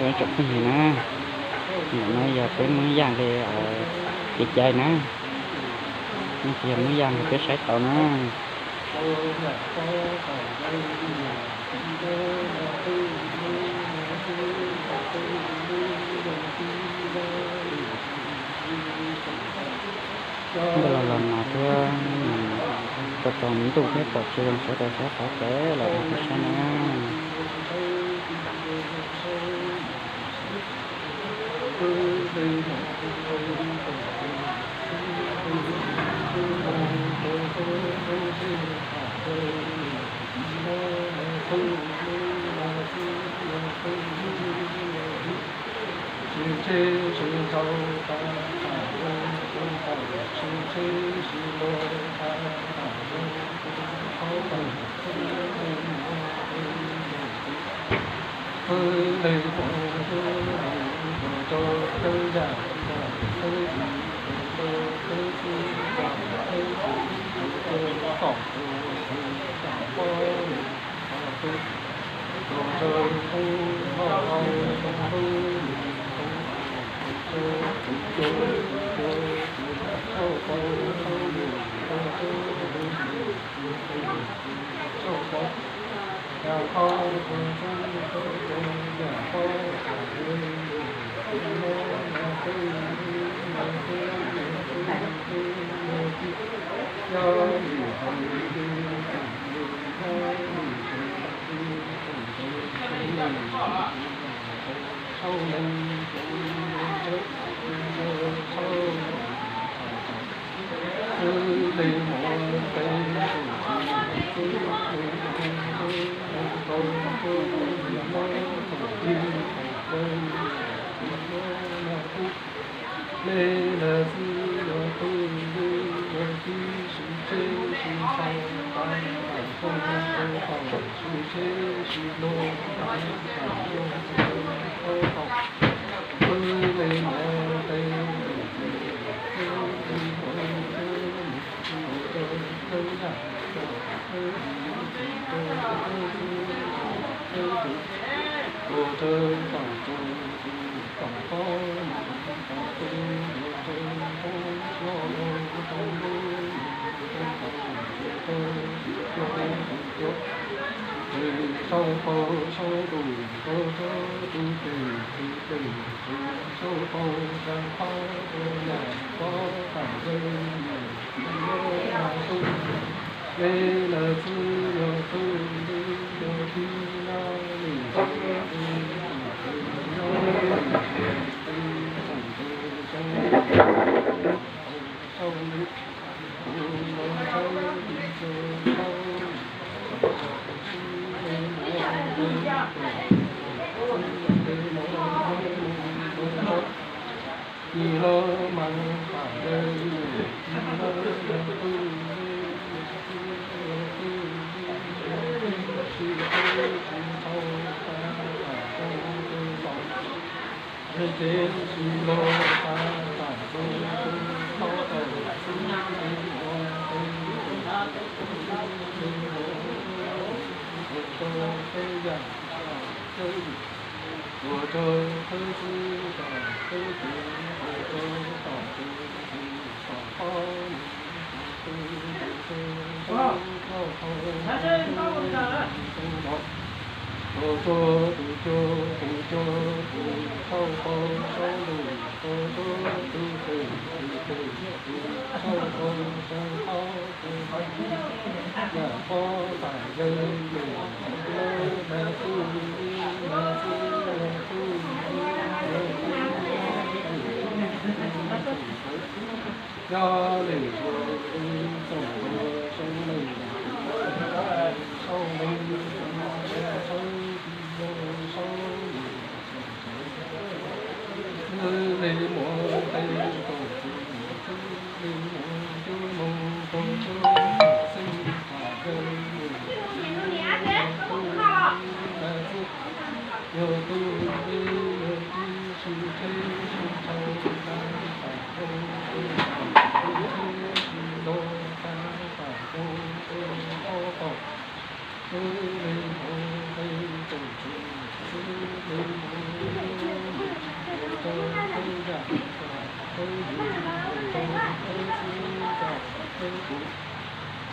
Tsoom phooj ywg na, ntawm no yog peb Hmoob Yaj li kev cai na, no ces yog Hmoob Yaj li peb saib tau na. Npaj los los mas thiab, tau tau ntuj thiab pom tsis zoo sawv daws sab xav pem los rau peb saib na.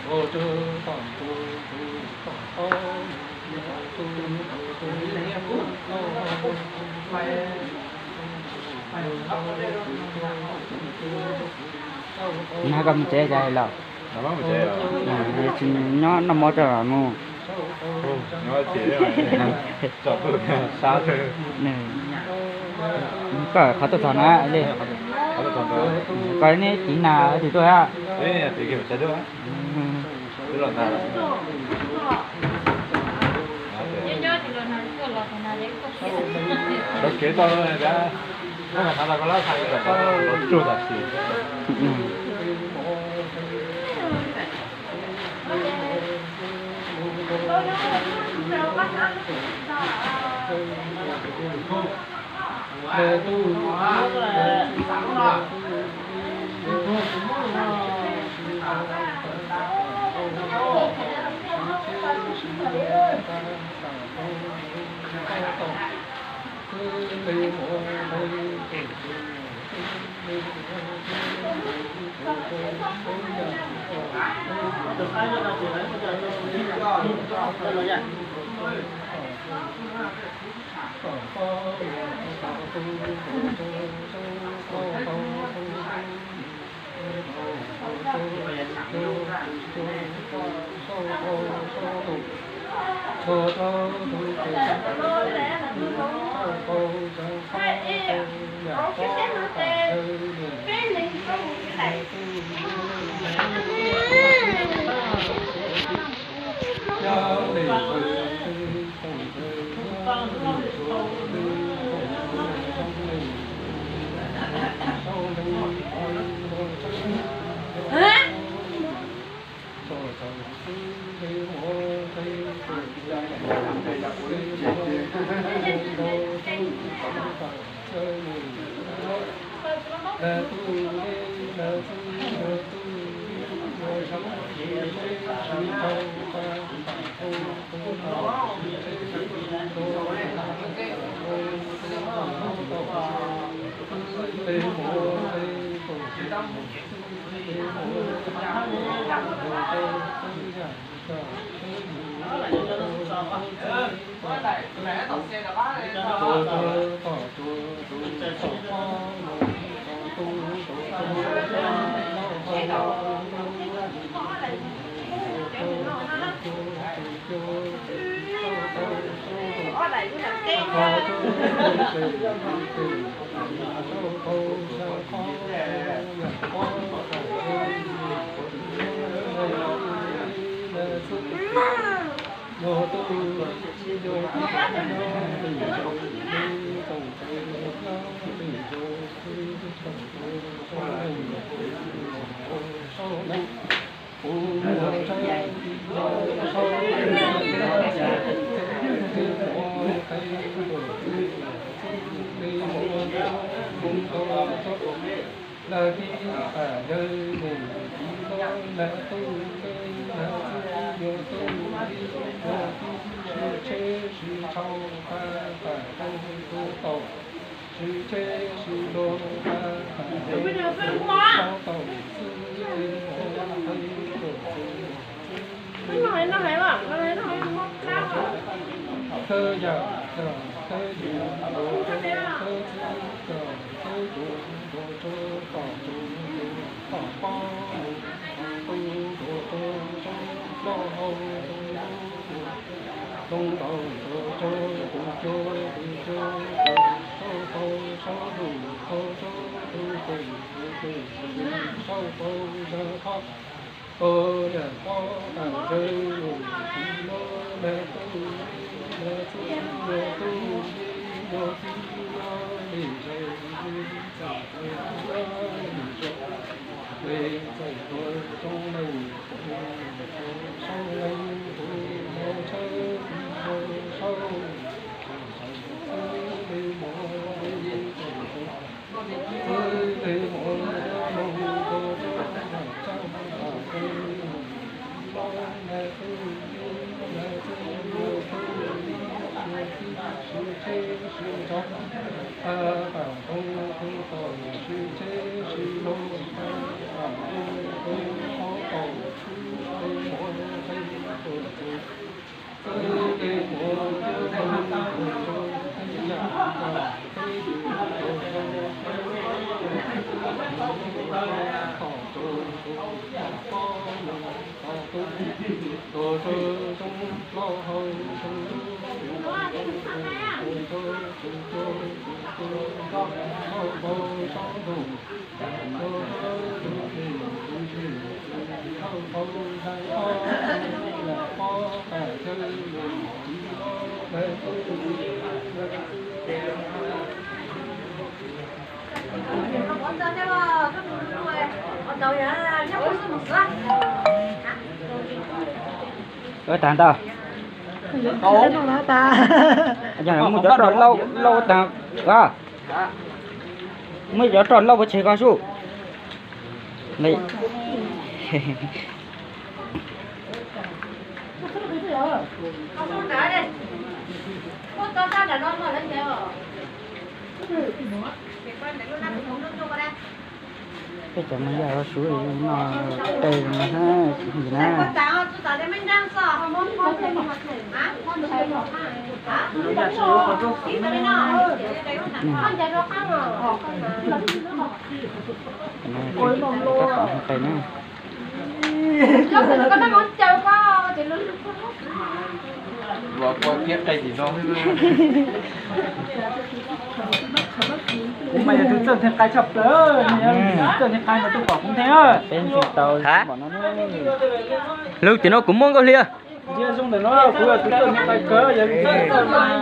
Nag koj mus tsev cas los? Tsis nyob noj mov rau mus. Koj qhov tuaj txog na li. Koj neb tiv nas twg tuaj a? Ua tag ntawd. Yog muaj cov roj lauj lauj tag. Muaj cov roj lauj pov tseg ko sub. Peb cov Hmoob Yaj suav no qe no na, tsis yog na. Qe na. Kuv mas yog tus txawj nthe qai tshaj plaws, tus txawj nthe qai mas tuaj pom kuv nthe. Peb nthe tau npaum no. Lub tim no kuv muaj nkauj hli. Ntsia zoo ntawm no kuv yog tus txawj nthe qai kawg, yog tus txawj nthe qai.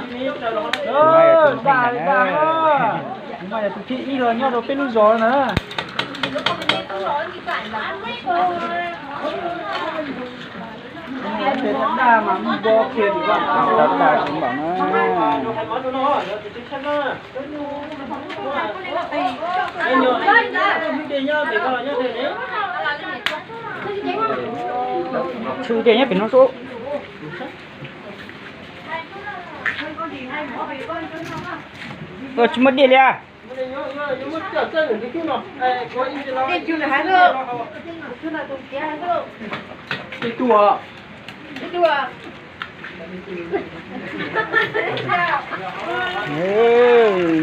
Dag dag, kuv mas yog tus thib ib los nyob rau peb lub zos na. Tes dag mas muaj npo kiag tim ko. Dag dag kuv npaum no. Tshu dej nyob pem no sub. Tsis muaj dej li.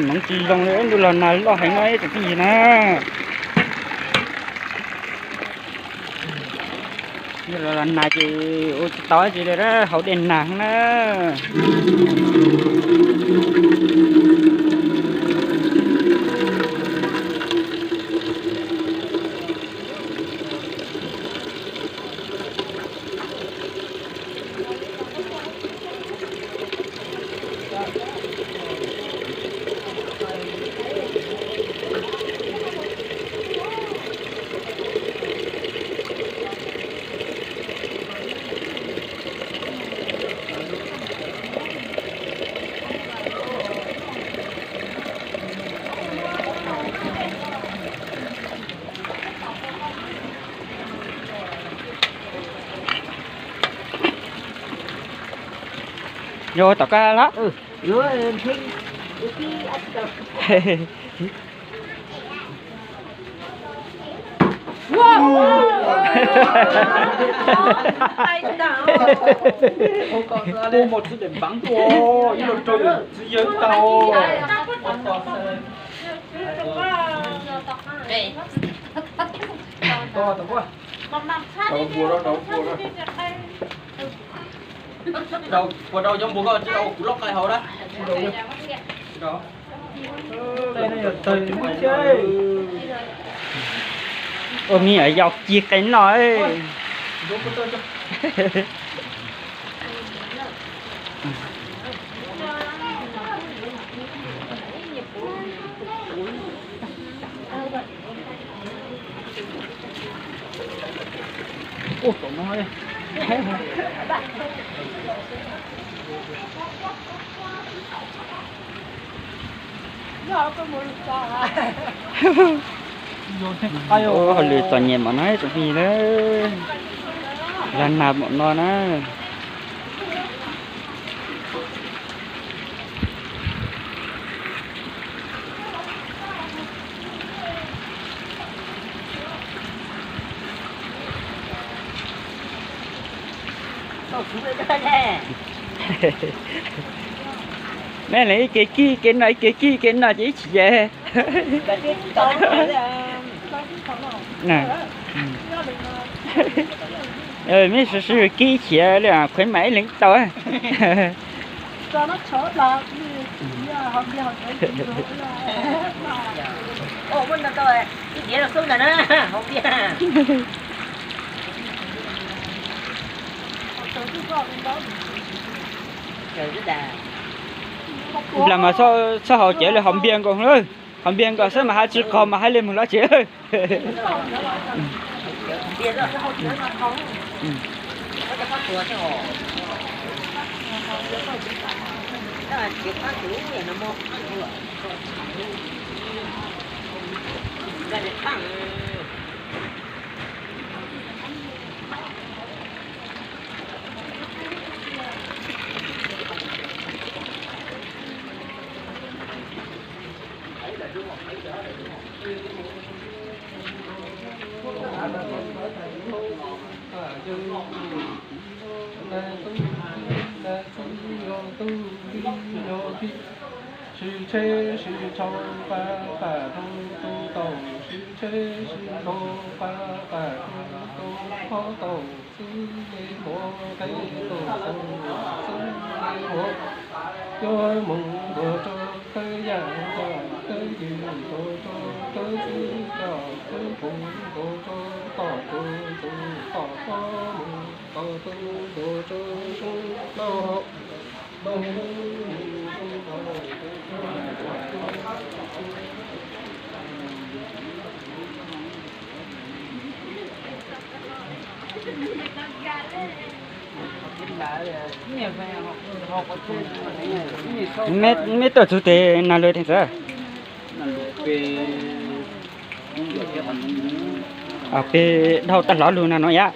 Hmoov tsis zoo li, ntuj los nag loj heev no ib tsoom phooj ywg na. Ntuj los nag ces ua tsis tau dab tsi li, haus dej nag na. Yog tom qab lawm. Ua mos txwv daim npav tuaj, ib lo rau txwv yawg tau. Puas rau cov npua koj tsis tau kuv loj qai hauv na. Ua me nyuam yaus ci qe noj. Ua tom no. Ua hauj lwm txom nyem mas no tsoom phooj ywg na. Zag nag mam no na. Mej le ib ke kig ke no, ib ke kig ke no ces ib tsis ye. Meb sib sib kib khiav li, khwv mas ib leeg tau. Nplas mas txhob haus cawv li, haus npias nkaus lawm. Haus npias nkaus xwb mas haj tsis qog mas haj li mus lov tsev. Sib tsheb sib tshau pab pam rau tus tau, sib tsheb sib tshau pab pam rau tus tau, xwb me muam qe tus tau, xwb me muam yuav mus ntuas rau khawb yam ntuas khawb yws, ntuas rau khawb xwb coj khawb pum, ntuas rau tom tus tus tom pob mus tom tus, ntuas rau zoo lauj hau. Meb tuaj txug tes nag lug teg txawv? Peb dhau tag hlo lug nag no yam.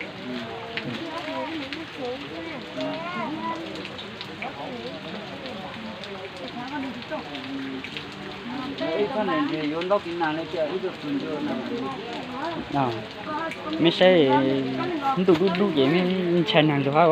Meb saib ntuj dub dub ces meb ntshai nag lug hab.